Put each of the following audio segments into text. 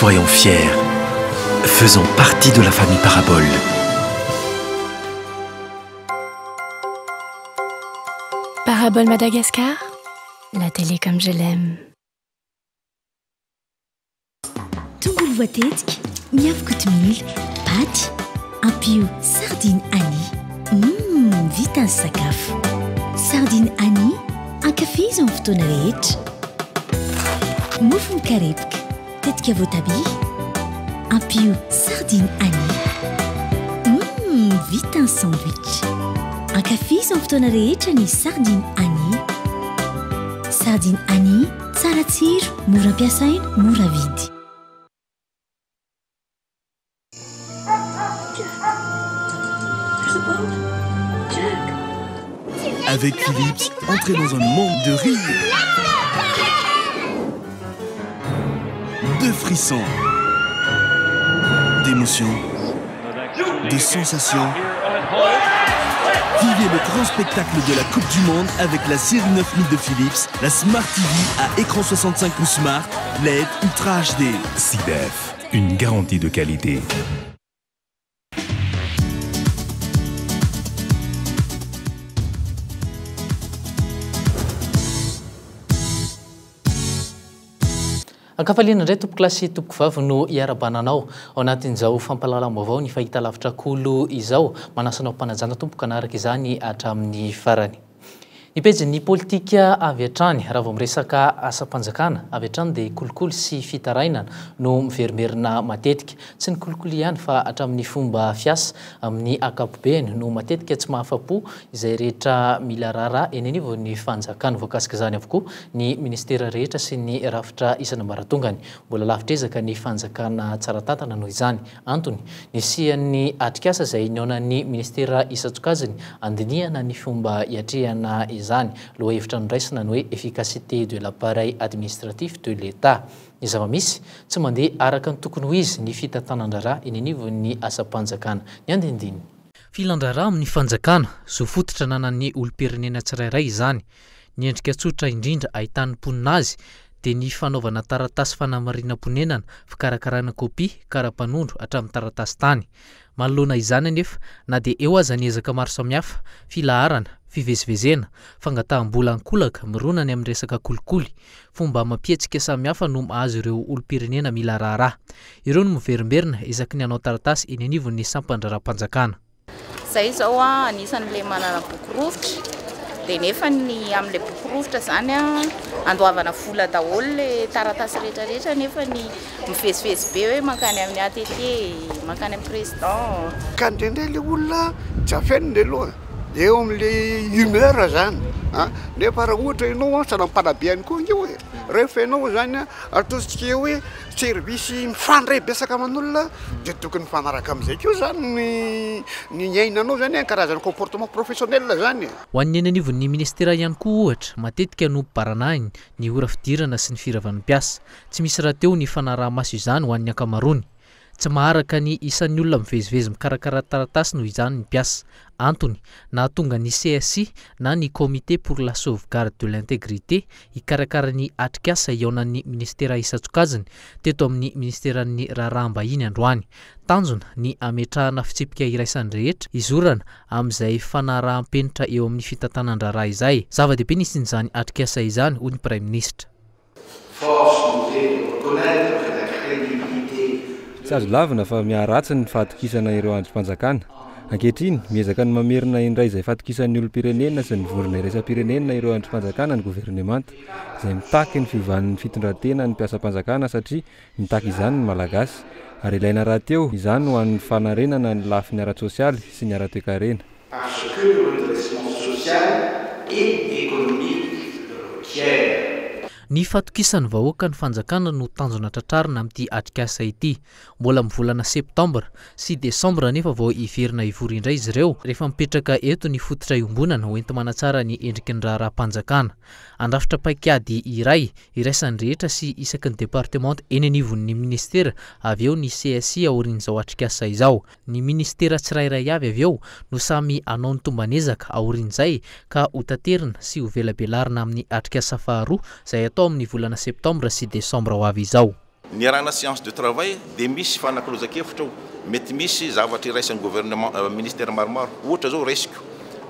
Soyons fiers. Faisons partie de la famille Parabole. Parabole Madagascar, la télé comme je l'aime. Tongolo voatetika, miafy kotomila, paty, ampio sardine Annie. Hum, vita ny sakafo. Sardine Annie, ankafizo amin'ny fotoana rehetra. Mofo mikarepoka, tetika voatabia, ampio sardine Annie. Hum, vita ny sandwich. Ankafizo amin'ny fotoana rehetra ny sardine Annie. Sardine Annie, tsara tsiro, mora ampiasaina, mora vidy. Avec Philips, entrez dans un monde de rire, de frissons, d'émotions, de sensations. Vivez le grand spectacle de la Coupe du Monde avec la série 9000 de Philips, la Smart TV à écran 65 pouces Smart, LED Ultra HD. SIDEF, une garantie de qualité. Ankafaliana indray tompokolahy sy tompokovavy no iarahabana anao ao anatin'izao fampahalalam-baovao ny fahitalavitra Kolo izao. Manasa anao am-panajana tompoko hanaraka izany hatramin'ny farany. Ny pejin'ny politika avy hatrany, raha vao miresaka asam-panjakana, avy hatrany dia kolikoly sy fitarainana no miverimberina matetika. Tsy ny kolikoly ihany fa hatramin'ny fomba fiasa amin'ny ankapobeny no matetika tsy mahafa-po izay rehetra mila raharaha eny anivon'ny fanjakana. Voakasik'izany avokoa ny minisitera rehetra sy ny rafitra isan'ambaratongany. Mbola lavitr'ezaka ny fanjakana tsara tantana noho izany. Antony, nisian'ny atrikasa izay nihaonan'ny minisitera isan-tsokajiny handinihana ny fomba hiatrehana izany. Lohahevitra noraisina ny hoe Efficacité de l'appareil administratif de l'Etat. Ny zava-misy, tsy mandeha araka ny tokony ho izy ny fitantanan-draharaha eny anivon'ny asam-panjakana. Ny andinindininy. Filan-draharaha amin'ny fanjakana, zo fototra ananan'ny olom-pirenena tsirairay izany. Ny endrika tsotra indrindra ahitan'ny mponina azy dia ny fanaovana taratasy fanamarinam-ponenana, fikarakarana kopia, kara-panondro hatramin'ny taratasy tany. Manoloana izany anefa, na dia eo aza ny ezaka maro samihafa, filaharana, fivezivezena, fangataham-bola ankolaka mirona any amin'ny resaka kolikoly, fomba amam-pihetsika samihafa no mahazo ireo olom-pirenena mila raharaha. Ireo no miverimberina isaky ny hanao taratasy eny anivon'ny sampan-draharaham-panjakana. Zay zao a anisan'le manana boky rovitra de nefa ny amin'le boky rovitra zany a andoavana vola daholo le taratasy rehetrarehetra nefa ny mivezivezy be hoe mankany amin'ny ATT, mankany amin'ny président. Ka indraindray le olona tsy afeniny aloha eo amin'le humeur zany a, nefa raha ohatra ianao a sahala mpanabe ihany koa ange io e, rehefa ianao zany a ataontsika hoe service mifandray betsaka aman'olona dia tokony mifanaraka amin'izay koa zany ny ny iainanao zany e, karazana comportement professionnel zany e. Ho an'ny eny anivon'ny minisitera ihany koa ohatra, matetika no baranahiny ny ora fidirana sy ny firavan'ny mpiasa. Tsy misy rahateo ny fanaraha-maso izany ho an'ny ankamaroany. Tsy maharaka ny isan'ny olona mivezivezy mikarakara taratasy noho izany ny mpiasa. Antony, nahatonga ny CSI na ny Comité pour la sauvegarde de l'intégrité hikarakara ny atrikasa hihaonan'ny minisitera isan-tsokajiny teto amin'ny minisiteran'ny Raharaham-bahiny androany. Tanjona ny hametrahana fitsipika iraisan'ny rehetra hizorana amin'izay fanaraham-penitra eo amin'ny fitantanan-draharaha izay. Zava-dehibe ny hisian'izany atrikasa izany, hoy ny Praiminisitra. Force nous est de reconnaître que la crédibilité. Tsy azo lavina fa miharatsy ny fahatokisana ireo andrim-panjakana. Ankehitriny, miezaka ny mamerina indray izay fahatokisan'ny olom-pirenena sy ny vondrona iraisam-pirenena ireo andrim-panjakana ny governemanta, izay mitaky ny fiovan'ny fitondran-tenan'ny mpiasam-panjakana satria mitaky izany ny Malagasy, ary ilaina rahateo izany ho an'ny fanarenana ny lafiny ara-tsosialy sy ny ara-toekarena. Parce que le redressement social et économique le requiert. Ny fahatokisan'ny vahoaka ny fanjakana no tanjona tratrarina amin'ity atrikasa ity. Mbola amin'ny volana septambra sy desambra anefa vao hiverina hivory indray izy ireo rehefa mipetraka eto ny fototra iombonana hoenti-manatsara ny endriky ny raharaham-panjakana. Handrafitra paikady iray iraisan'ny rehetra sy isaky ny departemanta eny anivon'ny minisitera avy eo ny CSI aorian'izao atrikasa izao. Ny minisitera tsirairay avy avy eo no samy hanao ny tomban'ezaka aorian'izay ka hotaterina sy hovelabelarina amin'ny atrikasa faharoa izay hatao amin'ny volana septambra sy desambra ho avy izao. Niarahana séance de travail dia misy fanakalozan-kevitra ao, mety misy zavatra iraisan'ny gouvernement, ministère maromaro, ohatra zao raisiko,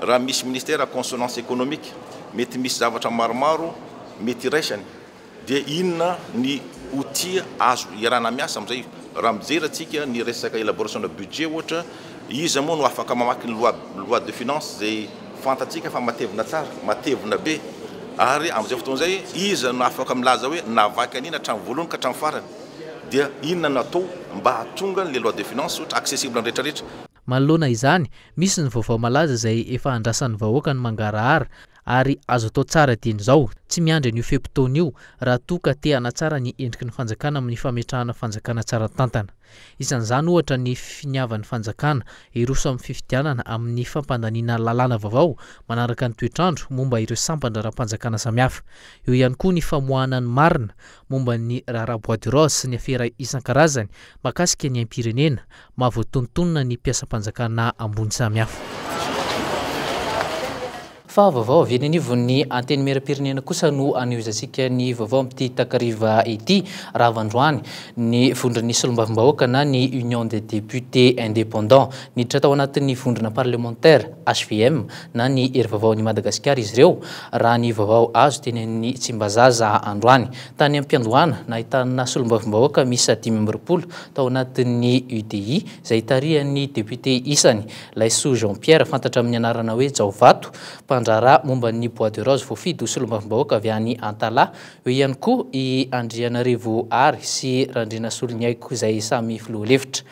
raha misy ministère à consonance économique, mety misy zavatra maromaro mety iraisany, dia inona ny outil azo iarahana miasa amin'izay? Raha mijery antsika ny resaka élaboration de budget ohatra, iza moa no afaka mamaky ny loi, loi de finance izay fantatsika fa matevina tsara, matevina be, ary amin'izay fotoana izay iza no afaka milaza hoe navaky an'iny hatramin'ny voalohany ka hatramin'ny farany, dia inona no atao mba hahatonga an'ilay loi de finance ohatra accessible ny rehetra rehetra. Manoloana izany, misy ny vaovao malaza izay efa andrasan'ny vahoaka ny mangarahara ary azo atao tsara dieny izao, tsy miandry an'io fe-potoana io raha toa ka te hanatsara ny endriky ny fanjakana amin'ny fametrahana fanjakana tsara tantana. Isan'izany ohatra ny finiavan'ny fanjakana hiroso amin'ny fifidianana amin'ny fampandaniana lalàna vaovao manaraka ny toetr'andro momba ireo sampan-draharaham-panjakana samihafa. Eo ihany koa ny famoahana ny marina momba ny raharaha bois de rose sy ny afera isan-karazany mahakasika ny aim-pirenena mahavoatonontonona ny mpiasam-panjakana ambony samihafa. Fa vaovao avy eny anivon'ny Antenimierampirenena kosa no anohizantsika ny vaovao amin'ity takariva ity. Rava androany ny vondron'ny solombavambahoaka na ny Union des députés indépendants. Niditra tao anatin'ny vondrona parlemantera, HVM, na ny Hery Vaovaon'i Madagasikara izy ireo, raha ny vaovao azo teny amin'ny Tsimbazaza androany. Tany am-piandohana, nahitana solombavambahoaka miisa 25 tao anatin'ny UDI, izay tarihan'ny depiote isany, Laisoa Jean Pierre, fantatra amin'ny anarana hoe Jaovato, mpandraharaha momba ny bois de rose voafidy ho solombavambahoaka avy any Antalaha. Eo ihany koa i Andrianarivo Ary sy Randrianasoloniaiko izay samy filoha lefitra.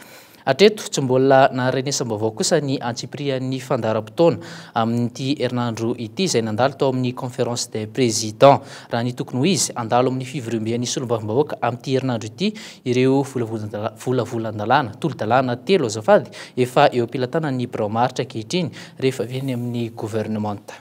Hatreto, tsy mbola naharenesam-baovao kosa ny antsipirihan'ny fandaharam-potoana amin'ity herinandro ity izay nandalo tao amin'ny Conférence des Présidents. Raha ny tokony ho izy, handalo amin'ny fivoriamben'ny solombavambahoaka amin'ity herinandro ity ireo volavolan-dalàna, tolo-dalàna telo azafady, efa eo am-pelatanan'ny birao maharitra ankehitriny rehefa avy eny amin'ny governemanta.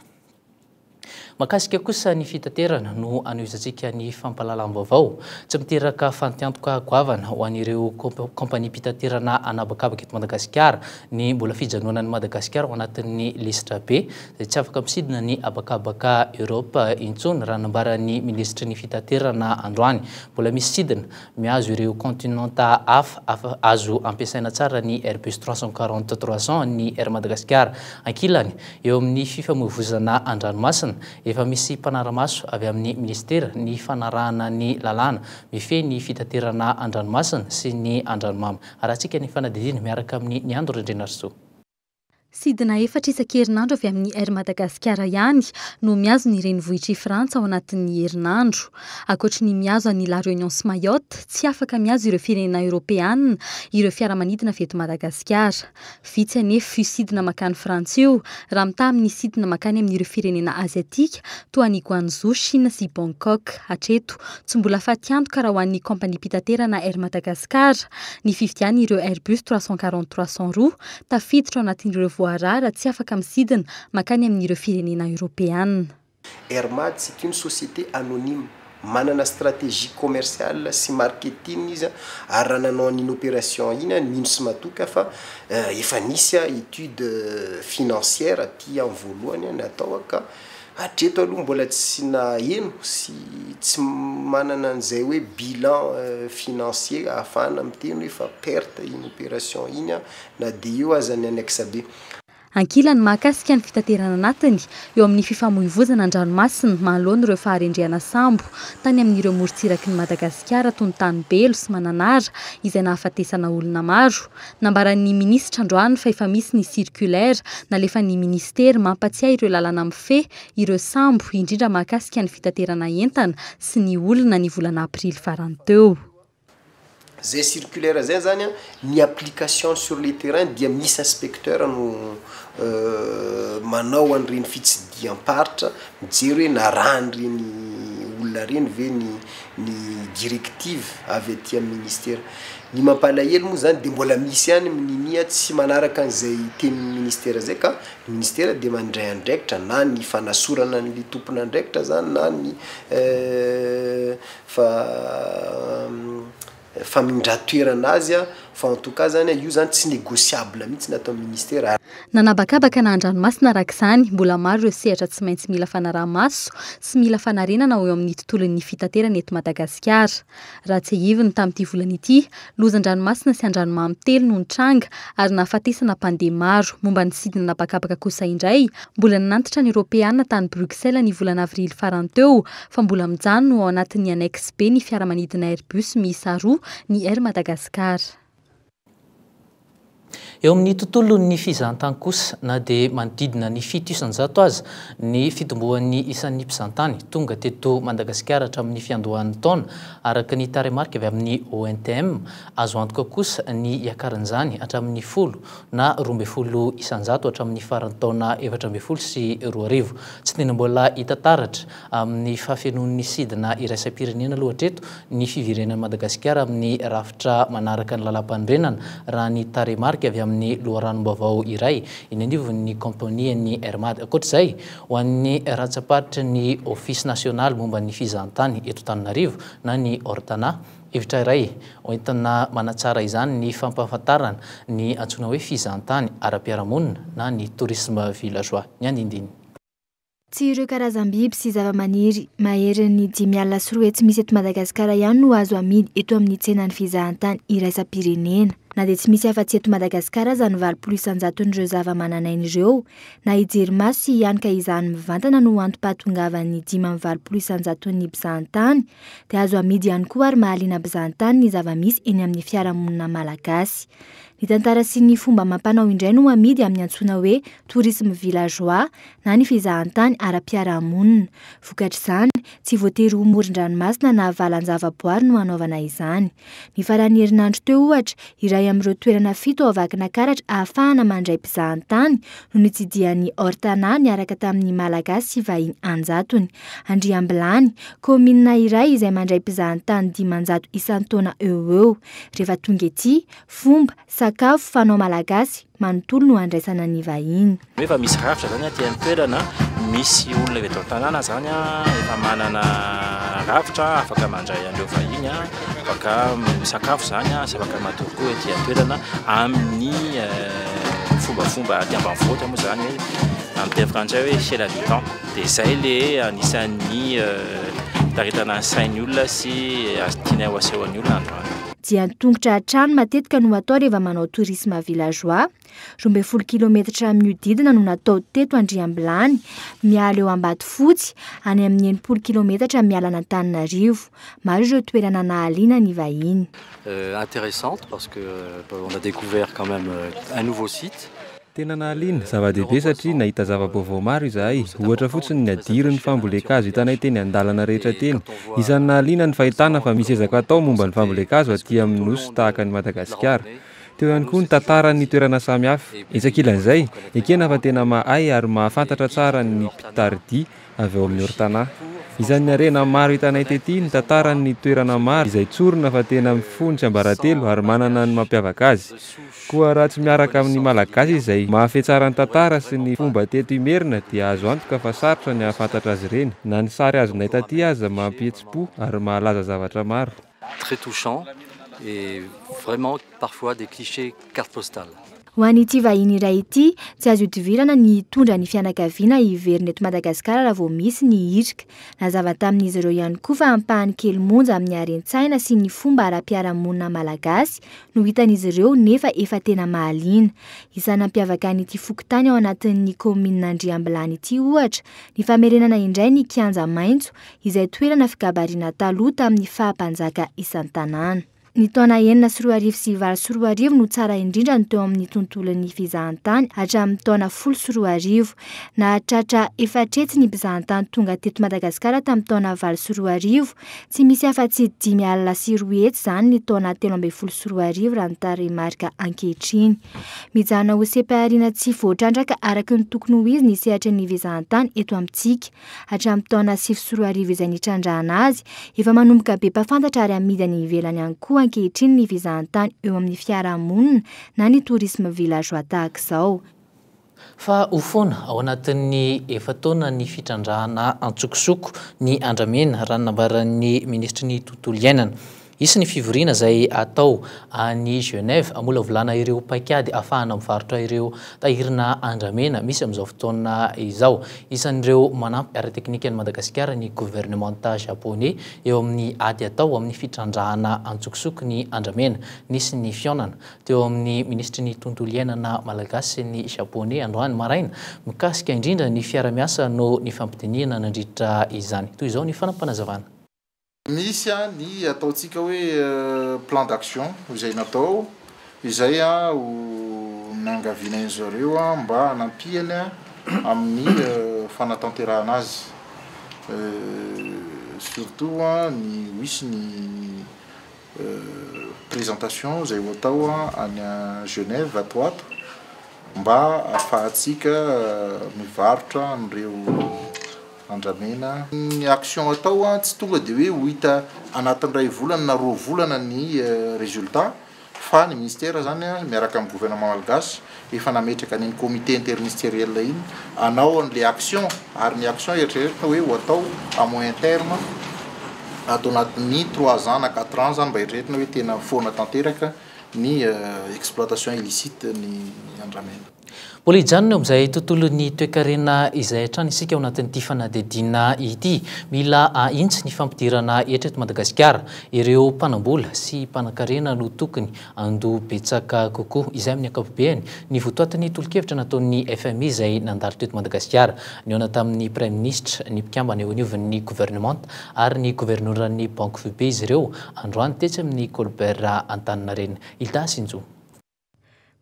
Mahakasika kosa ny fitaterana no anohizantsika ny fampahalalam-baovao. Tsy miteraka fantiantoka goavana ho an'ireo kaompaniam-pitaterana an'habakabaka eto Madagasikara ny mbola fijanonan'i Madagasikara ao anatin'ny lisitra be izay tsy afaka misidina ny habakabaka Europe intsony raha nambaran'ny minisitry ny fitaterana androany. Mbola misy sidina Mihazo ireo kaontinanta hafa azo ampiasaina tsara ny Airbus 340 300 an'ny Air Madagascar. Ankilany, eo amin'ny fifamoivoizana an-dranomasina, efa misy mpanara-maso avy amin'ny minisitera ny fanarahana ny lalàna mifehy ny fitaterana an-dranomasina sy ny an-dranomamy. Arahantsika ny fanadihadiana miaraka amin'i Niando Randrianarisoa. Sidina efatra isan-kerinandro avy amin'ny Air Madagascar ihany no mihazo ny renivohitr'i Frantsa ao anatin'ny herinandro. Ankoatry ny mihazo an'i La Réunion sy Mayotte, tsy afaka mihazo ireo firenena Eoropeana ireo fiaramanidina avy eto Madagasikara. Vitsy anefa io sidina mankany Frantsa io raha mitaha amin'ny sidina mankany amin'ireo firenena Aziatika toa an'i Guangzhou, Chine sy Bangkok. Hatreto, tsy mbola fatiantoka raha ho an'ny kaompaniam-pitaterana Air Madagascar ny fividiany ireo Airbus 340 302 tafiditra ao anatin'ireo voarara tsy afaka misidina mankany amin'ireo firenena Eoropeana. Air Mad c'est une société anonyme, manana stratégie commerciale sy marketing izy ary raha nanao an'iny opération iny aho mino sy matoky aho fa efa nisy étude financière aty amin'ny voalohany natao ka hatreto aloha mbola tsy naheno sy tsy manana an'izay hoe bilan financier ahafahana miteny hoe fa perte iny opération iny na dia eo aza ny annexe be. Ankilany, mahakasika ny fitaterana anatiny, eo amin'ny fifamoivoizana an-dranomasina manoloana ireo faharendrehana sambo tany amin'ireo morontsiraky ny Madagasikara toy ny tany Belo sy Mananara izay nahafatesana olona maro. Nambaran'ny minisitra androany fa efa misy ny circulaire nalefan'ny minisitery mampatsiahy ireo lalana mifehy ireo sambo, indrindra mahakasika ny fitaterana entana sy ny olona ny volana aprily farany teo. Zay circulaire zay zany an, ny application sur le terrain dia misy inspecteur no manao an'ireny fitsidiham-paritra, mijery hoe narahan'ireny olona ireny ve ny ny directive avy aty amin'ny ministera. Ny mampalahelo moa zany de mbola misy ihany minia tsy manaraka an'izay tenin'ny ministera zay ka ny ministera dia mandray andraikitra na ny fanasorana an'le tompon'andraikitra zany na ny fa famindran-toerana azy. Fa en tout cas zany io zany tsy négociable mihitsy ny ato amin'ny ministera. Nanabakabaka na an-dranomasina araka izany, mbola maro ireo sehatra tsy maintsy mila fanaraha-maso sy mila fanarenana eo amin'ny tontolon'ny fitaterana eto Madagasikara. Raha tsiahivina, tamin'ity volana ity, loza an-dranomasina sy an-dranomamy telo no nitranga ary nahafatesana mpandeha maro. Momba ny sidina an'habakabaka kosa indray, mbola nanantitra ny Eoropeana tany Bruxelles ny volana avrily farany teo fa mbola mijanona ho ao anatin'ny Annexe B ny fiaramanidina Airbus miisa roa ny Air Madagascar. Eo amin'ny tontolon'ny fizahantany kosa, na dia manodidina ny 7% aza ny fitomboan'ny isan'ny mpizahantany tonga teto Madagasikara hatramin'ny fiandohan'ny taona, araka ny tarehimarika avy amin'ny ONTM, azo antoka kosa ny hiakaran'izany hatramin'ny 10 na 12% hatramin'ny faran'ny taona 2014. Tsy tena mbola hita taratra amin'ny fahafenoan'ny sidina iraisam-pirenena aloha hatreto ny fiverenan'i Madagasikara amin'ny rafitra manaraka ny lalàmpanorenana, raha ny tarehimarika avy amin'ny loharanom-baovao iray eny anivon'ny kaompanian'ny Air Mad. Ankoatra izay, ho an'ny rantsamparitry ny Ofisy nasionaly momba ny fizahantany eto Antananarivo na ny Ortana, hevitra iray hoentina manatsara izany ny fampahafantarana ny antsoina hoe fizahantany ara-piarahamonina na ny tourisme villageois. Ny andindiny. Tsy ireo karazam-biby sy zavamaniry maherin'ny 205 misy eto Madagasikara ihany no azo amidy eto amin'ny tsenan'ny fizahantany iraisam-pirenena. Na dia tsy misy afa-tsy eto Madagasikara aza ny 80 isan-jaton'ireo zavamananaina ireo, na hijery maso sy hianoka izany mivantana no antom-pahatongavan'ny 85 isan-jaton'ny mpizahantany, dia azo amidy ihany koa ary mahaliana mpizahantany ny zava-misy eny amin'ny fiarahamonina malagasy. Ny tantara sy ny fomba amam-panao indray no amidy amin'ny antsoina hoe tourisme villageois na ny fizahantany ara-piarahamonina. Vokatr'izany, tsy voatery ho moron-dranomasina na valan-javaboary no hanaovana izany. Ny faran'ny herinandro teo, ohatra, iray amin'ireo toerana fito ao Vakinakaratra ahafahana mandray mpizahantany no notsidihan'ny Ortana niaraka tamin'ny Malagasy sy vahiny an-jatony. Andriambilany, kaominina iray izay mandray mpizahantany 500 isan-taona eo ho eo. Rehefa tonga ety, Fomba, sakafo, fanao malagasy manontolo no andraisana ny vahiny. Efa misy rafitra zany aty an-toerana, misy olona avy eto an-tanàna zany efa manana rafitra afaka mandray an'ireo vahiny, afaka misakafo zany sy afaka matory koa ety an-toerana amin'ny fombafomba aty ambanivohitra moa zany hoe amin'ny teny frantsay hoe chez l'habitant. Dia izay le anisan'ny fitaritana ny sain'ny olona sy tianay ho aseho an'ny olona androany. Dia an-tongotra hatrany matetika no atao rehefa manao tourisme villageois. 12 kilometatra mihodidina no natao teto Andriambilany, miala eo Ambatofotsy, any amin'ny 60 kilometatra miala an'Antananarivo. Maro ireo toerana nahaliana ny vahiny. Intéressante parce que on a découvert quand même un nouveau site. Tena nahaliana, zava-dehibe satria nahita zava-baovao maro izahay, ohatra fotsiny ny hadirin'ny fambolen-kazo hitanay teny an-dalana rehetra teny. Isan'ny nahaliana ny fahitana fa misy ezaka atao momba ny fambolen-kazo aty amin'ny nosy tahaka an'i Madagasikara. Teo ihany koa ny tantaran'ny toerana samihafa. Etsy ankilan'izay, ekena fa tena mahay ary mahafantatra tsara ny mpitari-dia avy ao amin'ny Ortana. Isan'ny harena maro hitanay tety ny tantaran'ny toerana maro izay tsorina fa tena mifono tsiambaratelo ary manana ny mampiavaka azy. Koa raha tsy miaraka amin'ny Malagasy izay mahafehy tsara ny tantara sy ny fomba teto Imerina dia azo antoka fa sarotra ny hahafantatra azy ireny. Na ny sary azonay taty aza mampihetsi-po ary mahalaza zavatra maro. Très touchant et vraiment parfois des clichés carte postale. Ho an'ity vahiny iray ity, tsy azo ihodivirana ny hitondra ny fianakaviana hiverina eto Madagasikara raha vao misy ny hirika. Nazava tamin'izy ireo ihany koa fa ampahany kely monja amin'ny haren-tsaina sy ny fomba ara-piarahamonina malagasy no hitan'izy ireo nefa efa tena mahaliana. Isan'ny nampiavaka an'ity fokontany ao anatin'ny kaominina Andriambilany ity ohatra ny famerenana indray ny kianja maitso izay toerana fikabariana taloha tamin'ny faha-mpanjaka isan-tanàna. Ny taona 2006 sy 2008 no tsara indrindra ny teo amin'ny tontolon'ny fizahantany hatramin'ny taona 2010. Nahatratra 400 ny mpizahantany tonga teto Madagasikara tamin'ny taona 2008. Tsy misy afa-tsy 205 izany ny taona 2013 raha ny tarehimarika ankehitriny. Mijanona ho seha-pihariana tsy voatrandraka araka ny tokony ho izy ny sehatry ny fizahantany eto amintsika. Hatramin'ny taona 2009 izay nitrandrahana azy, efa manomboka be mpahafantatra ary amidy any ivelany ihany koa ankehitriny ny fizahantany eo amin'ny fiarahamonina na ny tourisme villageois tahaka izao. Fa ho foana ao anatin'ny efa-taona ny fitrandrahana antsokosoko ny andramena, raha ny nambaran'ny minisitry ny tontolo iainana. Hisy ny fivoriana izay hatao any Genève hamolavolana ireo paikady ahafahana mivarotra ireo tahirina andramena misy amin'izao fotoana izao. Isan'ireo manampy ara-teknika an'i Madagasikara ny governemanta Japoney eo amin'ny ady atao amin'ny fitrandrahana antsokosoko ny andramena. Nisy ny fihaonana teo amin'ny minisitry ny tontolo iainana malagasy sy ny Japoney androany maraina mikasika indrindra ny fiara-miasa no nifampidinihana nandritra izany. Toy izao ny fanampanazavana. Misy ny ataontsika hoe plan d'action izay natao, izay ho niangaviana an-dry zareo mba hanampiany amin'ny fanatanterahana azy. Surtout ny ho hisy ny présentation izay ho atao any Genève ato ho ato mba ahafahantsika mivarotra an'ireo andramena. Ny action atao tsy tonga dia hoe ho hita anatin'ny iray volana na roa volana ny résultat fa ny ministère zany miaraka amin'ny gouvernement malgache efa nametraka an'iny comité interministériel iny hanao an'ilay action ary ny action eritreretina hoe ho atao à moyen terme ato anatin'ny trois ans na quatre ans zany mba eritreretina hoe tena foana tanteraka ny exploitation illicite ny andramena. Mbola hijanona eo amin'izay tontolon'ny toekarena izay hatrany isika ao anatin'ity fanadihadiana ity. Mila ahitsy ny fampidirana hetra eto Madagasikara. Ireo mpanam-bola sy mpanankarena no tokony handoa betsaka kokoa. Izay amin'ny ankapobeany ny votoatin'ny tolo-kevitra nataon'ny FMI izay nandalo teto Madagasikara. Nihaona tamin'ny Praiminisitra, ny mpikambana eo anivon'ny governemanta ary ny governoran'ny Banky Foibe izy ireo androany tetsy amin'ny Colbert Antaninarenina. Hilda Sinjo.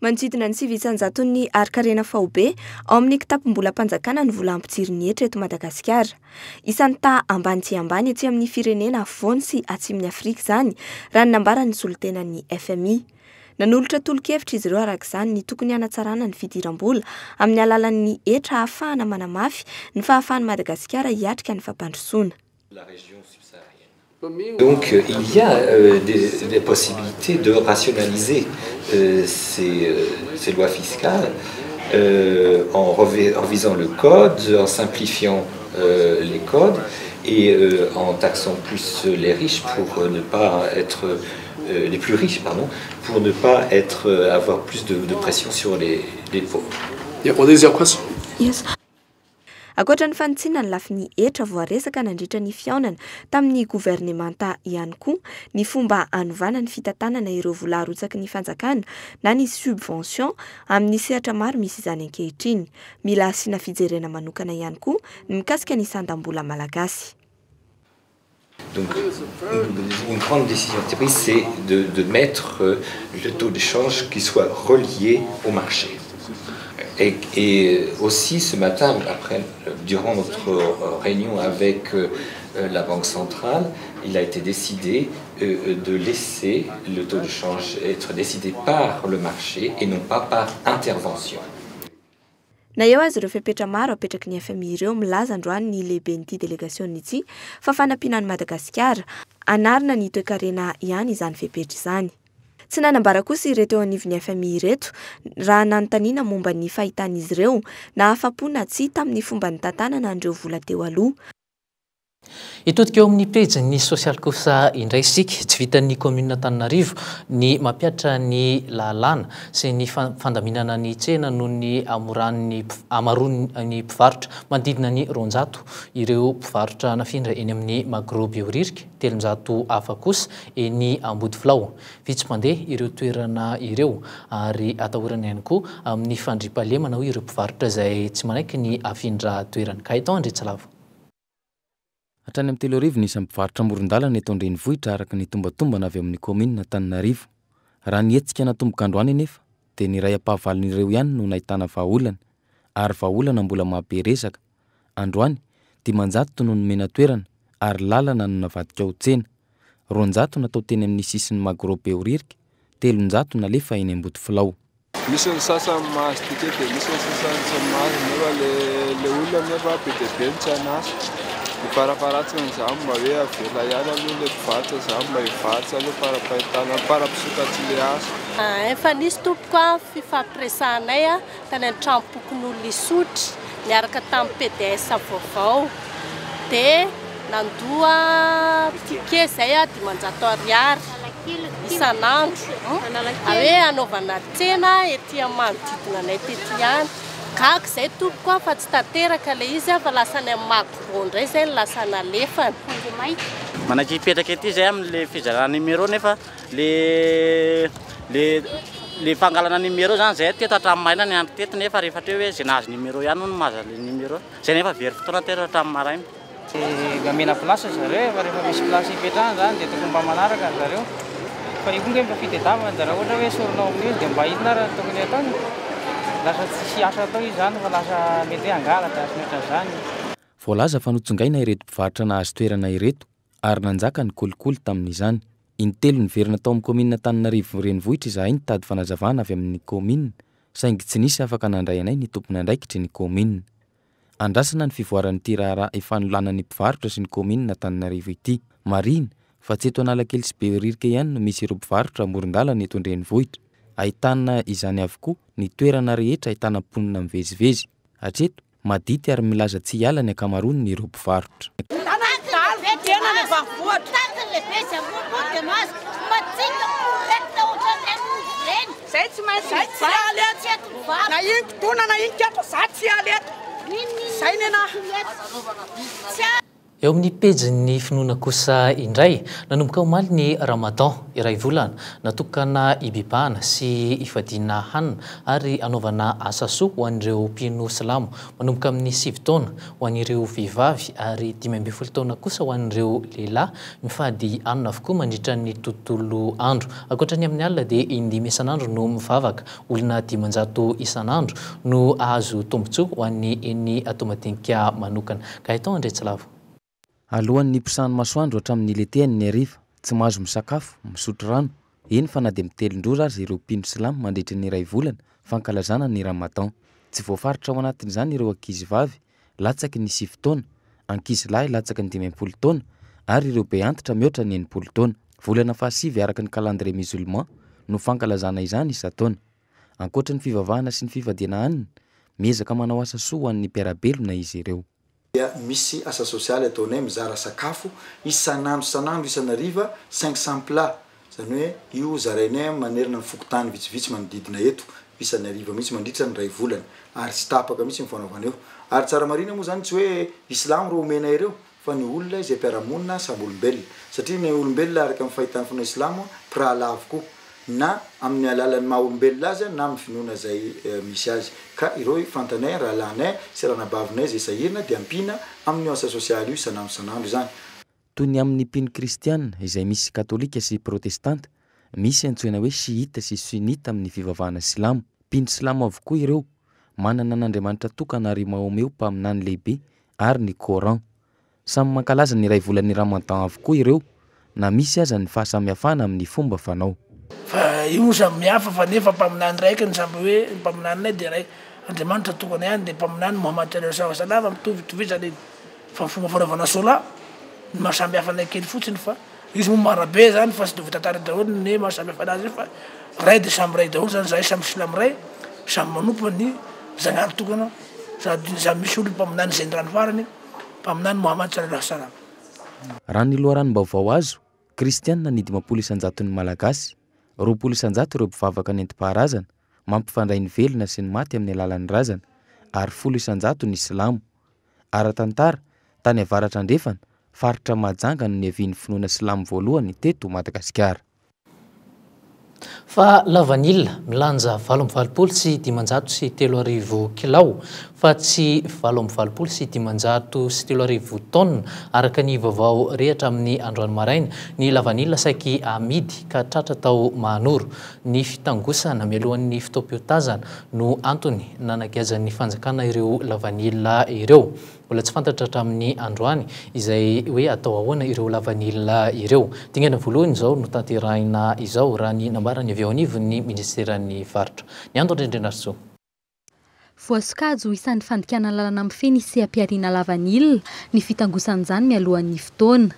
Manodidina ny 9 isan-jaton'ny harin-karena faobe ao amin'ny kitapom-bolam-panjakana ny vola ampidirin'ny hetra eto Madagasikara. Isan'ny taha ambany dia ambany ety amin'ny firenena afovoany sy atsimon'i Afrika izany, raha ny nambaran'ny solontenan'ny FMI. Nanolotra tolo-kevitra izy ireo araka izany ny tokony hanatsarana ny fidiram-bola amin'ny alalan'ny hetra hahafahana manamafy ny fahafahan'i Madagasikara hiatrika ny fampandrosoana. Donc il y a des possibilités de rationaliser ces lois fiscales en revisant le code, en simplifiant les codes et en taxant plus les riches pour ne pas être les plus riches, pardon, pour ne pas être avoir plus de pression sur les pauvres. Yeah, well, there's your question. Yes. Ankoatra ny fanitsiana ny lafiny hetra voaresaka nandritra ny fihaonana tamin'ny governemanta ihany koa ny fomba hanovana ny fitantanana ireo vola arotsaky ny fanjakana na ny subvention amin'ny sehatra maro misy izany ankehitriny. Mila asiana fijerena manokana ihany koa ny mikasika ny sandam-bola malagasy. Donc, une grande décision qui est prise, c'est de mettre le taux d'échange qui soit relié au marché. Et aussi ce matin, durant notre réunion avec la Banque centrale, il a été décidé de laisser le taux de change être décidé par le marché et non pas par intervention. Na eo aza ireo fepetra maro apetraky ny FMI ireo, milaza androany ny lehiben'ity délégation ity fa fanampiana an'i Madagasikara hanarina ny toekarena ihany izany fepetra izany. Tsy nanambara kosa ireto eo anivon'ny FMI ireto raha nanontaniana momba ny fahitan'izy ireo na afa-po na tsia tamin'ny fomba nitantanana an'ireo vola teo aloha. Hitodika eo amin'ny pejin'ny sosialy kosa indray isika. Tsy vitan'ny kaominina Antananarivo ny mampihatra ny lalàna sy ny fandaminana ny tsena noho ny hamoran'ny hamaroan'ny mpivarotra. Manodidina ny 200 ireo mpivarotra nafindra eny amin'ny Magro Behoririka, 300 hafa kosa eny Ambodifilao. Vitsy mpandeha ireo toerana ireo ary atahorana ihany koa amin'ny fandriampahalemana hoy ireo mpivarotra izay tsy manaiky ny hafindra toerana. Gaëtan Andriantsilavo. Hatrany amin'ny 3000 ny isan'ny mpivarotra amoron-dalana eto an-drenivohitra araka ny tombatombana avy amin'ny kaominina Antananarivo. Raha ny hetsika natomboka androany anefa dia ny iray ampahavalon'ireo ihany no nahitana vahaolana ary vahaolana mbola mahabe resaka. Androany, 500 no nomena toerana ary lalana no navadika ho tsena. 200 natao teny amin'ny sisin'ny Magro Behoririka, 300 nalefa eny Ambodifilao. Misy ny sasany mahazo ticket dia misy ny sasany tsy mahazo nefa le olona nefa be dia be no tsy an'asa. Ny farafaharatsiny izany mba hoe avela ihany aloha le mpivarotra izany mba hivarotra aloha fara-pahitana fara-pisokatry le asa. Efa nisy tompoko a fifampiresahanay a tany an-tranom-pokonolona Isotry niaraka tamin'ny PDS vaovao dia nandoa ticket izay a 500 ariary. isan'andro hoe hanaovana tsena ety amin'ny manodidina anay tety ihany. Gaga izay tompoko a fa tsy tanteraka ilay izy fa lasa any amin'ny Magro indray izay no lasa nalefany. Manaiky hipetraka ety izay amin'ilay fizarana numéro nefa le le le fangalana numéro zany zay teto hatramin'ny maraina ny andro teto nefa rehefa hatreo hoe zay nahazo numéro ihany hono mahazo an'ilay numéro zay nefa very fotoana teto hatramin'ny maraina. Dia omena place zareo e, fa rehefa misy place hipetrahana zany dia tokony mba manaraka ry zareo. Fa io koa nge mba fitadiavana dia raha ohatra hoe esorinao amin'io izy dia mba inona ary no tokony hataony? Lasa tsisy asa atao izy zany fa lasa mety hoe hangalatra sy ny ohatran'izany. Voalaza fa notsongaina ireto mpivarotra nahazo toerana ireto ary nanjaka ny kolikoly tamin'izany. Intelo niverina tao amin'ny kaominina Antananarivo renivohitra izahay nitady fanazavana avy amin'ny kaominina saingy tsy nisy afaka nandray anay ny tompon'andraikitry ny kaominina. Andrasana ny fivoaran'ity raharaha ifanolanan'ny mpivarotra sy ny kaominina Antananarivo ity. Marihina fa tsy eto Analakely sy Behoririka ihany no misy ireo mpivarotra amoron-dalana eto an-drenivohitra. Ahitana izany avokoa ny toerana rehetra ahitana mponina mivezivezy. Hatreto, madity ary milaza tsy hiala ny ankamaroan'ireo mpivarotra. Zay tsy maintsy mijaly eto na ino kidona na ino ketra za tsy hiala eto zay nenaha. Eo amin'ny pejin'ny finoana kosa indray, nanomboka omaly ny Ramadan, iray volana, natokana hibebahana sy hifadiana hanina ary hanaovana asa soa ho an'ireo mpino silamo, manomboka amin'ny sivy taona ho an'ireo vehivavy ary 15 taona kosa ho an'ireo lehilahy, mifady hanina avokoa mandritra ny tontolo andro. Ankoatra ny amin'ny alina dia in-dimy isan'andro no mivavaka, olona 500 isan'andro no hahazo tombontsoa ho an'ny eny Antohomadinika manokana. Gaëtan Andriatsilavo. Alohan'ny hiposahan'ny masoandro hatramin'ny hiletehany ny hariva, tsy mahazo misakafo, misotro rano, eny fa na dia mitelin-drora aza ireo mpino silamo mandritry ny iray volana fankalazana ny Ramadan. Tsy voafaritra ao anatin'izany ireo ankizivavy latsaky ny sivy taona, ankizilahy latsaky ny 50 taona ary ireo be antitra mihoatra ny 60 taona. Volana fahasivy araka ny calendrier musulman no fankalazana izany isan-taona. Ankoatra ny fivavahana sy ny fifadiana hanina, miezaka manao asa soa ho an'ny mpiara-belona izy ireo. Dia misy asa sosialy ataonay mizara sakafo isan'andro isan'andro isan'hariva 500 plats Izany hoe io zarainay manerana ny fokontany vitsivitsy manodidina eto isan'ny hariva mihitsy mandritra ny iray volana ary tsy tapaka mihitsy ny fanaovana io. Ary tsara marihina moa izany tsy hoe islamo ireo omenay ireo fa ny olona izay mpiara-monina samy olombelona satria ny olombelona araka ny fahitan'ny finoana islamo mpirahalahy avokoa na amin'ny alalan'ny maha olombelona azy na amin'ny finoana izay misy azy ka ireo fantanay rahalahinay sy ranabavinay izay sahirana dia ampiana amin'io asa sosialy io isan'andro isan'andro izany. Toy ny amin'ny mpino kristiana, izay misy katolika sy protestanta, misy antsoina hoe shiita sy sunnita amin'ny fivavahana silamo. Mpino silamo avokoa ireo, manana an'Andriamanitra tokana ary Mahomeo mpaminany lehibe ary ny Coran. Samy mankalaza ny iray volan'ny Ramadan avokoa ireo, na misy aza ny fahasamihafana amin'ny fomba fanao. Fa io samy hafa fa nefa mpaminany raiky ny samby hoe ny mpaminaninay dia ray Andriamanitra tokana ihany dia mpaminany Mohamad sallallahu alaihi wasallam mitovy itovizana iny. Fa ny fomba fanaovana sola ny maha samy hafa anay kely fotsiny fa izy moa maro be zany fa tsy de voatantara daholo ny maha samy hafa anazy io fa ray de samy ray daholo zany zahay samy silamo ray samy manompo ny Zagnahary tokana sady samy misy olo mpaminany izay nirano farany mpaminany Mohamad sallallahu salam. Raha ny loharanom-baovao azo, kristianina ny 50 isan-jaton'ny Malagasy, 20 isan-jato ireo mpivavaka nentim-paharazana, mampifandray ny velona sy ny maty amin'ny alalan'ny razana, ary 10 isan-jato ny silamo. Ara-tantara, tany avaratra andrefana, faritra Mahajanga no niavian'ny finoana silamo voalohany teto Madagasikara. Fa lavanila milanja 3588 kilao fa tsy 3588 taonina araka ny vaovao re hatramin'ny androany maraina ny lavanila saiky amidy ka tratra tao Mahanoro. Ny fitangosana mialohan'ny fotoam-piotazana no antony nanagiazan'ny fanjakana ireo lavanila ireo. Mbola tsy fantatra hatramin'ny androany izay hoe atao ahoana ireo lavanila ireo. Dingana voalohany izao notanterahina izao, raha ny nambaran'ny avy eo anivon'ny minisiteran'ny varotra. Ny Ando Andriandrianarisoa. Voasokajy ho isan'ny fandikana lalana mifehy ny seha-pihariana lavanila ny fitangosan'izany mialohan'ny fotoana.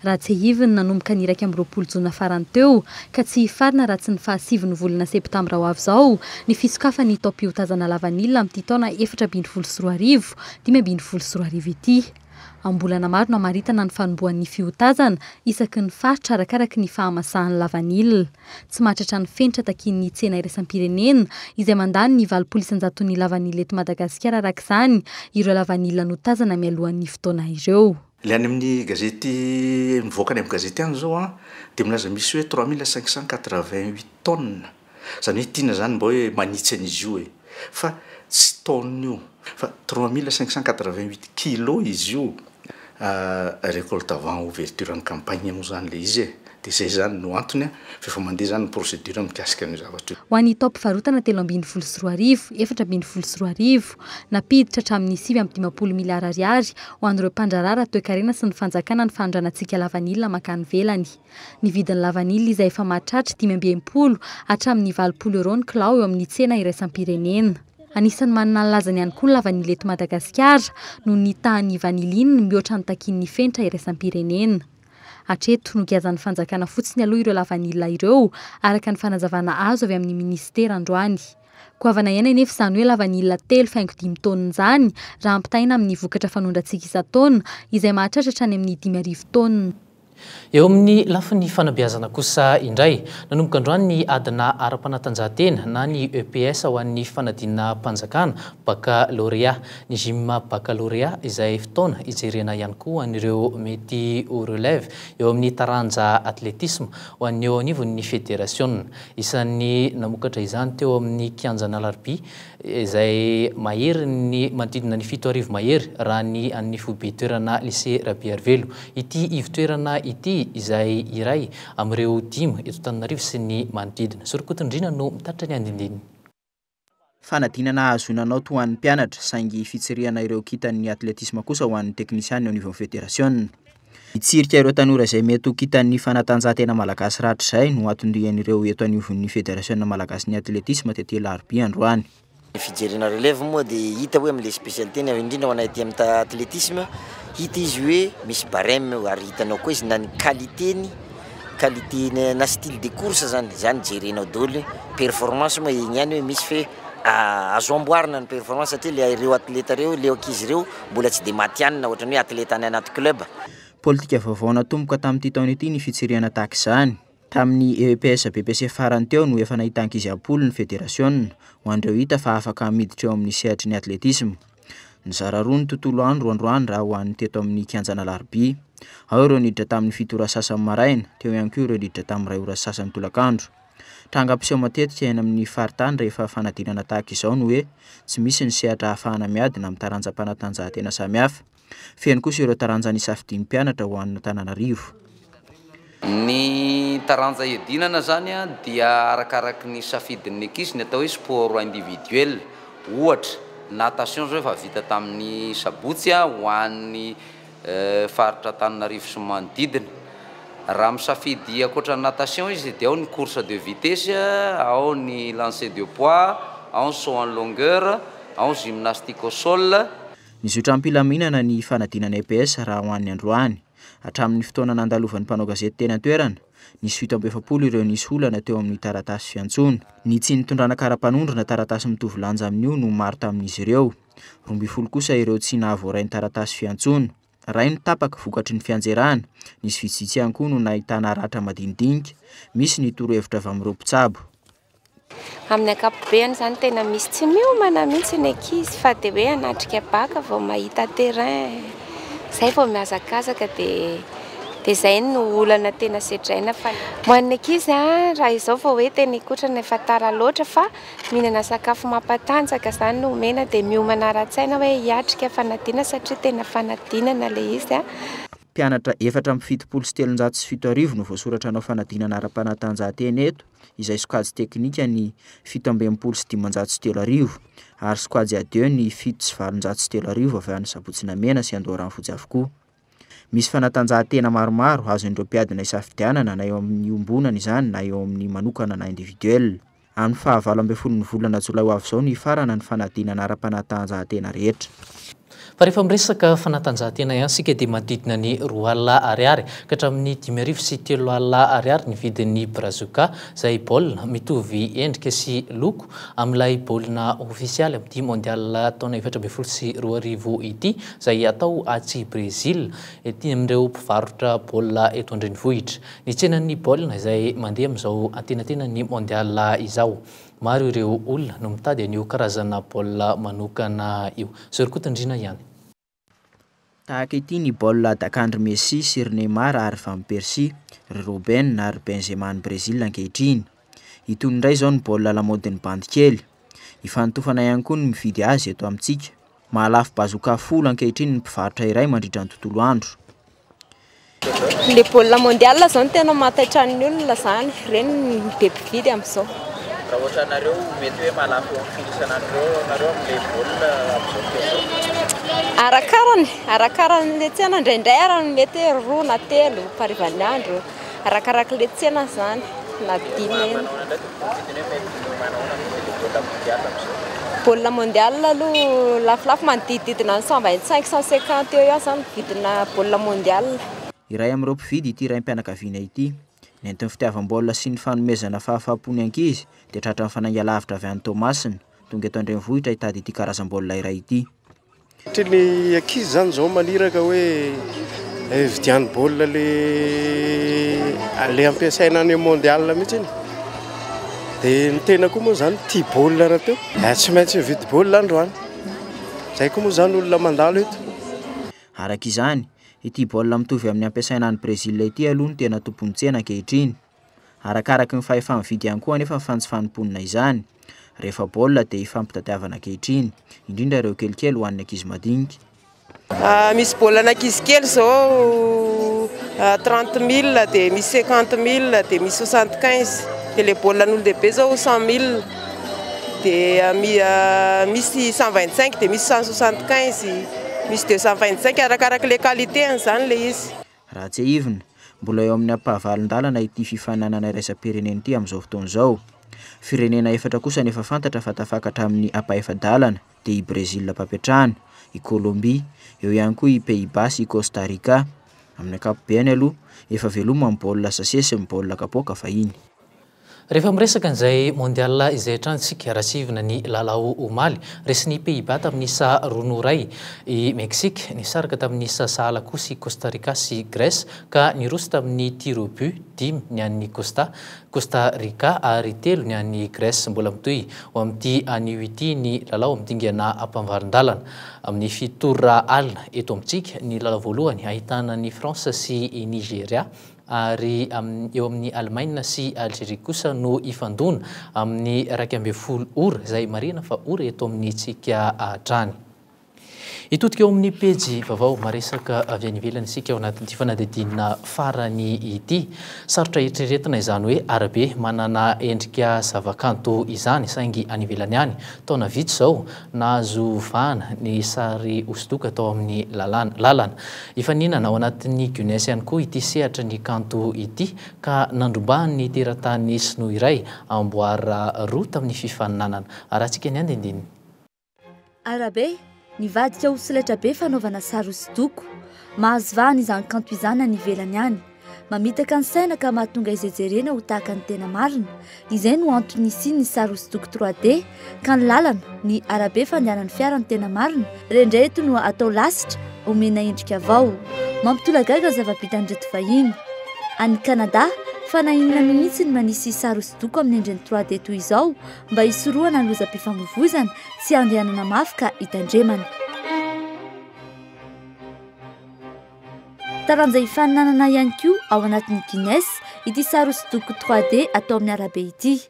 Raha tsiahivina, nanomboka ny 21 jona farany teo ka tsy hifarana raha tsy ny fahasivin'ny volana septambra ho avy izao ny fisokafan'ny taom-piotazana lavanila amin'ity taona 2014, 2015 ity. Am-bolana maro no hamaritana ny fanombohan'ny fiotazana isaky ny faritra arakaraky ny fahamasahan'ny lavanila. Tsy mahatratra ny fenitra takian'ny tsena iraisam-pirenena izay mandany ny 80 isan-jaton'ny lavanila eto Madagasikara araka izany ireo lavanila notazana mialohan'ny fotoana ireo. Ilay any amin'ny gazety mivoaka any amin'ny gazety any izao an, dia milaza misy hoe 3588 tonnes. Izany hoe tiana izany mba hoe manitsy an'izy io e. Fa tsy tonnes io fa 3588 kilos izy io. Récolte avant ouverture ny campagne moa izany ilay izy e. Dia izay izany no antony fa efa mandeha izany ny procédure mikasika an'io zavatra io. Ho an'ny taom-pivarotana 2013, 2014, nampiditra hatramin'ny 59 miliara ariary ho an'ireo mpandraharaha ara-toekarena sy ny fanjakana ny fanondranantsika lavanila mankany ivelany. Ny vidin'ny lavanila izay efa mahatratra 65 hatramin'ny 80 euros ny kilao eo amin'ny tsena iraisam-pirenena. Anisan'ny manana ny lazany ihany koa ny lavanila eto Madagasikara noho ny tahan'ny vanilline mihoatra ny takian'ny fenitra iraisam-pirenena. Hatreto, nogiazan'ny fanjakana fotsiny aloha ireo lavanila ireo, araka ny fanazavana azo avy amin'ny minisitera androany. Goavana ihany anefa izany hoe lavanila 3,5 taonina izany raha ampitahaina amin'ny vokatra fanondrantsika isan-taona izay mahatratra hatrany amin'ny 5000 taonina. Eo amin'ny lafiny fanabeazana kosa indray, nanomboka androany ny adina ara-panatanjahantena na ny EPS ho an'ny fanadinam-panjakana Baccalauréat. Ny Gym Baccalauréat izay fotoana hijerena ihany koa an'ireo mety ho relève eo amin'ny taranja atletisma ho an'ny eo anivon'ny federasiona. Isan'ny namokatra izany teo amin'ny kianjan'Alarobia izay maherin'ny manodidina ny 7000 mahery raha ny an'ny foibe toerana Lycée Rabearivelo. Ity ivo-toerana ity izay iray amin'ireo dimy eto Antananarivo sy ny manodidina. Sorokotondriana no mitatitra ny andindininy. Fanadinana ahazoana naoty ho an'ny mpianatra, saingy fitsirihana ireo kintan'ny atletisma kosa ho an'ny teknisianina eo anivon'ny federasiona. Hitsirika ireo tanora izay mety ho kintan'ny fanatanjahantena malagasy rahatrizay no anton-dian'ireo eto anivon'ny federasiona malagasin'ny atletisma tety Alarobia androany. Ny fijerena relève moa dia hita hoe amin'ilay spécialité ny indrindra ho anay aty amin'ny athlétisme, hita izy hoe misy barème ary hitanao koa izy na ny qualité-ny, qualité na style de course zany, zany jerenao daholo, performance moa iny ihany hoe misy fe azo amboarina ny performance satria le ireo athlète ireo, le ankizy ireo mbola tsy dia matihanina ohatran'ny hoe athlète any anaty club. Politika vaovao natomboka tamin'ity taona ity ny fitsirihana tahaka izany. Tamin'ny EPS BPC farany teo no efa nahita ankizy am-polo ny federasiona, ho an'ireo hita fa afaka miditra eo amin'ny sehatry ny atletisma. Nizara roa ny tontolo andro androany raha ho an'ny teto amin'ny kianjan'Alarobia. Ao ireo niditra tamin'ny fito ora sasany maraina, teo ihany koa ireo niditra tamin'ny iray ora sasany tolakandro. Tranga mpiseho matetika eny amin'ny faritany rehefa fanadinana tahaka izao ny hoe tsy misy ny sehatra ahafahana miadina amin'ny taranjam-panatanjahantena samihafa. Feno kosa ireo taranja nisafidian'ny mpianatra ho an'Antananarivo. Ny taranja iadinana izany dia arakaraky ny safidin'ny ankizy ny atao hoe sport individuel. Ohatra, natation izao efa vita tamin'ny sabotsy ho an'ny faritra Antananarivo sy ny manodidina. Raha misafidy ankoatra ny natation izy dia ao ny course de vitesse, ao ny lancer de poids, ao ny saut en longueur, ao ny gymnastique au sol. Nizotra am-pilaminana ny fanadinana EPS raha ho an'ny androany. Hatramin'ny fotoana nandalovan'ny mpanao gazety teny an-toerana, nisy 47 ireo nisy olana teo amin'ny taratasy fiantsoana. Ny tsy nitondrana kara-panondro na taratasy mitovy lanja amin'io no maro tamin'izy ireo. 12 kosa ireo tsy nahavoaray ny taratasy fiantsoana. Iray no tapaka vokatry ny fianjerana. Nisy vitsivitsy ihany koa no nahitana ratra madinidinika. Misy ny torohevitra avy amin'ireo mpitsabo. Amin'ny ankapobeny izany tena misy tsy miomana mihitsy ny ankizy fa dia hoe hanatrika bac vao mahita terrain, izay vao mihazakazaka dia dia izay no olana tena sedraina fa ho an'ny ankizy an, raha izao vao hoe tena hikotrana efa tara loatra fa mihinana sakafo mampatanjaka izany no omena dia miomana ara-tsaina hoe hiatrika fanadinana satria tena fanadinana ilay izy an. Mpianatra 7374 no voasoratra hanao fanadinana ara-panatanjahantena eto. izay sokajy teknika ny 3567 ary sokajy A2 ny 3807 avy any Sabotsy Namehana sy Andoharanofotsy avokoa. Misy fanatanjahantena maromaro azon'ireo mpiadina isafidianana na eo amin'ny iombonana izany na eo amin'ny manokana na individuel. Amin'ny faha 18 ny volana jolay ho avy izao no hifarana ny fanadinana ara-panatanjahantena rehetra. Fa rehefa miresaka fanatanjahantena ihany isika dia manodidina ny 20 000 ariary ka hatramin'ny 3500 ariary ny vidin'ny Brazuca izay baolina mitovy endrika sy loko amin'ilay baolina ofisialy amin'ity Mondial taona 2014 ity izay hatao atsy Brezila ety amin'ireo mpivarotra baolina eto an-drenivohitra. Ny tsenan'ny baolina izay mandeha amin'izao antenatenan'ny Mondial izao. Maro ireo olona no mitady an'io karazana baolina manokana io. Zoro-kotondriana ihany. Tahaka ity ny baolina dakan-dry Messi sy ry Neymar ary Van Persie, ry Robben ary Benzema any Brezila ankehitriny. Itony indray izao ny baolina lamaodin'ny bandy kely. Ifanotofana ihany koa ny mividy azy eto amintsika. Mahalafo bazooka folo ankehitriny ny mpivarotra iray mandritra ny tontolo andro. Le baolina mondial zao no tena mahataitra ny olona zany, ireny no be mpividy amin'izao. Raha ohatra anareo mety hoe mahalafo eo amin'ny firy isan'andro eo nareo amin'ilay baolina amin'izao fotoana izao? Arakarany, arakaran'ilay tsena indraindray ary no mety hoe roa na telo harivan'ny andro, arakarak'ilay tsena zany na dimy eny. Manao ahoana indray tompoko ny vidiny hoe mety manao ahoana ny vidin'ilay baolina mondial amin'izao? Baolina mondial aloha lafolafo manodidididina ny 125, 150 eo ihany zany ny vidina baolina mondial. Iray amin'ireo mpividy ity raim-pianakaviana ity. Nentin'ny fitiavam-baolina sy ny fanomezana fahafaham-po ny ankizy dia tratran'ny fanainga lavitra avy any Toamasina, tonga eto an-drenivohitra hitady ity karazam-baolina iray ity. Satria ny ankizy zany zao maniraka hoe vidiano baolina le le ampiasaina any mondial mihitsy iny. Dia ny tena koa moa zany tia baolina rahateo. Tsy maintsy mividy baolina androany. Zay koa moa zany olona mandalo eto. Araka izany, ity baolina mitovy amin'ny ampiasaina any Brezila ity aloha no tena tompon'ny tsena ankehitriny. Arakaraky ny fahefa-mividy ihany koa anefa ny fanjifan'ny mponina izany. Rehefa baolina dia ifampitadiavana ankehitriny, indrindra ireo kelikely ho an'ny ankizy madinika. Misy baolina an'ankizy kely izao 30 mille, dia misy 50 mille, dia misy 75, dia ilay baolina an'olon-dehibe izao 100 mille, dia misy 125, dia misy 175, misy 225, arakarak'ilay qualité an'izany ilay izy. Raha tsiahivina, mbola eo amin'ny ampahavalon-dalana ity fifaninanana iraisam-pirenena ity amin'izao fotoana izao. Firenena efatra kosa no efa fantatra fa tafakatra amin'ny ampahefa-dalana dia i Brezila mpampiantrano, i Colombie, eo ihany koa i Pays-Bas sy i Costa Rica. Amin'ny ankapobeny aloha, efa veloma ny baolina sase sy ny baolina kapoaka fahiny. Rehefa miresaka an'izay Mondial izay hatrany isika, raha sivina ny lalao omaly, resin'ny Pays-Bas tamin'ny isa roa noho iray i Mexique, nisaraka tamin'ny isa sahala kosa i Costa Rica sy Grèce ka niroso tamin'ny tirs au but, dimy ny an'ny Costa Costa Rica ary telo ny an'i Grèce. Mbola mitohy ho amin'ity anio ity ny lalao amin'ny dingana ampamvarin-dalana. Amin'ny fito ora alina eto amintsika ny lalao voalohany ahitana an'i France sy i Nigeria ary eo amin'i Alemaina sy Algerie kosa no hifandona amin'ny 11 ora, izay marihina fa ora eto amintsika hatrany. Hitodika eo amin'ny pejy vaovao maresaka avy any ivelany isika ao anatin'ity fanadihadiana farany ity. Sarotra eritreretina izany hoe arabe manana endrika zavakanto izany, saingy any ivelany any, taona vitsy izao, Nahazo vahana ny sary hosodoko atao amin'ny lalàna, lalana. Hifaninana ao anatin'ny Guinness ihany koa ity sehatry ny kanto ity ka nandrombahan'ny teratany sinoa iray amboara roa tamin'ny fifaninanana. Arahantsika ny andindininy. Arabe, nivadika ho solaitrabe fanaovana sary hosodoko. Mahazo vahana izany kanto izany any ivelany any. Mamitaka ny saina ka mahatonga izay jerena ho tahaka ny tena marina. Izay no antony nisian'ny sary hosodoko 3D, ka ny lalana, ny arabe fandehanan'ny fiara no tena marina, ireo indray eto no atao lasitra, omena endrika vao. Mampitolagaga ny zava-bitan'ireto vahiny. Any Canada, fanahinina mihitsy ny manisy sary hosodoko amin'ny endriny 3D toy izao mba hisorohana ny lozam-pifamoivoizana sy handehanana mafy ka hitandremana. Taranja ifaninanana ihany koa ao anatin'ny Guinness ity sary hosodoko 3D atao amin'ny arabe ity.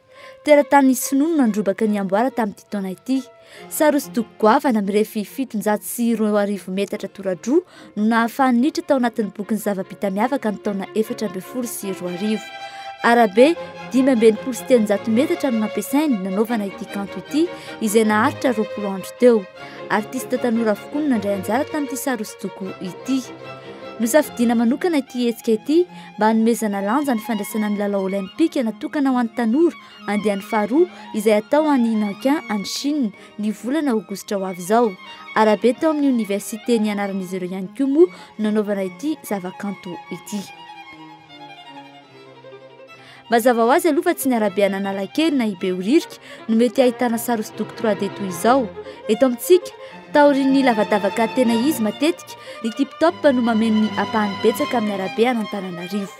Teratany sinoa no nandrobaka ny amboara tamin'ity taona ity. Sary hosodoko goavana mirefy 2007 metatra toradroa no nahafahany niditra tao anatin'ny bokin'ny zava-bita miavaka ny taona 2014. Arabe 365 metatra no nampiasainy nanaovana ity kanto ity izay naharitra 20 andro teo. Artista tanora avokoa no nandray anjara tamin'ity sary hosodoko ity. Nosafidiana manokana ity hetsika ity mba hanomezana lanja ny fandraisana ny lalao Olympika natokana ho an'ny tanora andiany faharoa izay hatao any Nankin any Chine ny volana aogositra ho avy izao. Arabe tao amin'ny oniversite nianaran'izy ireo ihany koa moa no nanaovana ity zavakanto ity. Mazava ho azy aloha fa tsy ny arabe an'Analakely na i Behoririka no mety ahitana sary hosodoko 3D toy izao. Eto amintsika, taorian'ny lavadavaka tena izy matetika, ny tip top no mameno ny ampahany betsaka amin'ny arabe an'Antananarivo.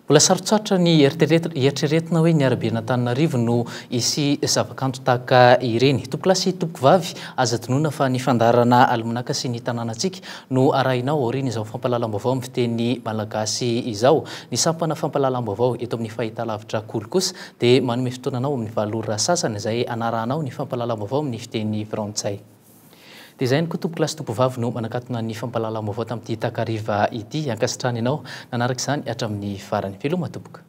Mbola sarotsarotra ny eritreretina hoe ny araben'Antananarivo no hisy zavakanto tahaka ireny. Tompokolahy sy tompokovavy, aza adinoina fa ny fandaharana Almanaka sy ny tanànantsika no arahinao aorian'izao fampahalalam-baovao amin'ny fiteny malagasy izao. Ny sampana fampahalalam-baovao eto amin'ny fahitalavitra Kolo kosa dia manome fotoana anao amin'ny valo ora sasany izay hanarahanao ny fampahalalam-baovao amin'ny fiteny frantsay. Dia izay ihany koa tompokolahy sy tompovavy no manakatona ny fampahalalam-baovao tamin'ity takariva ity. Ankasitrahana ianao nanaraka izany hatramin'ny farany. Veloma tompoko.